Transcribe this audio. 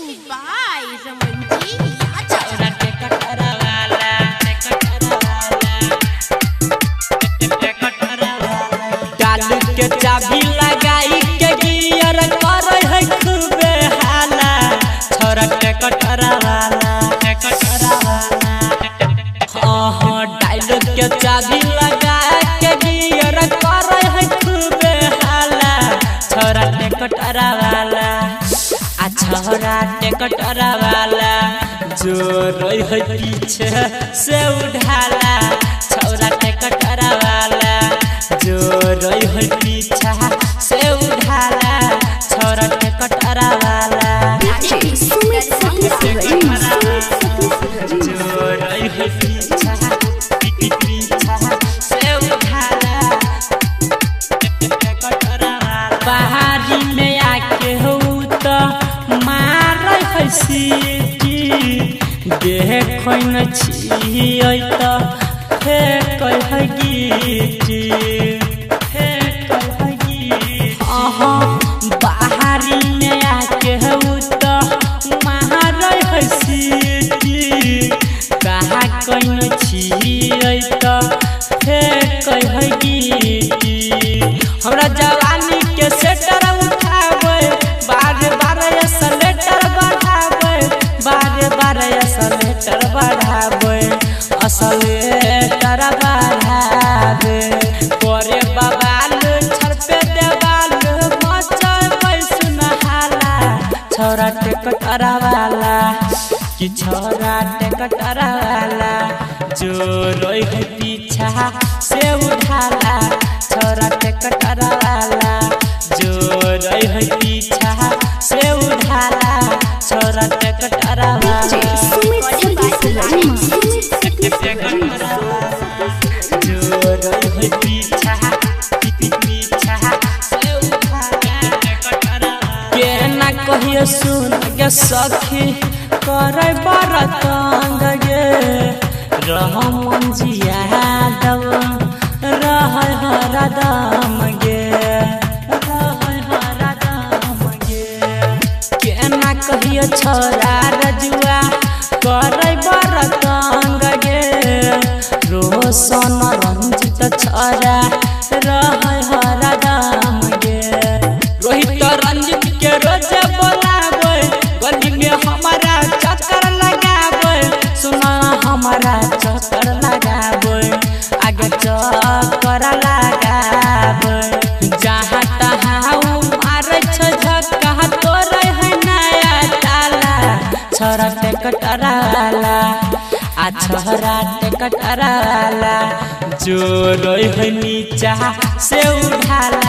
Recording by Ramanji Yadav. छोरा टेकटरा वाला टेकटरा वाला टेकटरा वाला डालू के चाबी लगाई के गियर करे है खूबे हाला छोरा टेकटरा वाला टेकटरा वाला हाँ डालू के चाबी लगा के गियर करे है खूबे हाला छोरा टेकटरा वाला आ छोरा टेकटरा वाला जो रोई है पीछे से उठाला छोरा टेकटरा वाला जो रोई है पीछा से उठाला छोरा टेकटरा वाला DJ Sumit Satish Raima. जो रोई है पीछा पीछा से उठाला पहाड़ी में आके हो तो मारै है सीटी देखै न छियै त फेकै है गिटी फेकै है गिटी अहाँ बाहरी में आके हो तो मारै है सीटी कहाँ can छियै त फेकै है गिटी हमरा जवानी के सेटर उठाबै बार बार असलेटर बढ़ाबै बार बार असलेटर बढ़ाबै असलेटर बढ़ाबै करे बबाल छड़पे देवाल मचबै सुनहाला छोरा टेकटरा वाला कि छोरा टेकटरा वाला जो रोई है पीछा से उठाला छोरा टेकटरा वाला जो रोई है पीछा से उठाला छोरा टेकटरा DJ वाला Sumit Satish Raima. Sumit Satish Raima. जो रोई है पीछा पीछा से उठाला के ना कहियो सुन के सखी करे बड़ तंग गे रह मंजिया दव रह हरदम गे रह हरदम गे केना कहियो छोरा रजुआ करे बड़ तंग गे रोशन रंजित छोरा रह हरदम गे रोहित रंजित के रोज बोलाबै गली में हमारा चक्कर लगाबै सुना हमारा चक्कर लगाबै आगे चक्कर लगाबै जहाँ तहाँ उ मारै छै झक्का तोरै है नया ताला छोरा टेकटरा वाला आ छोरा टेकटरा वाला जो रोई है नीचा से उठाला।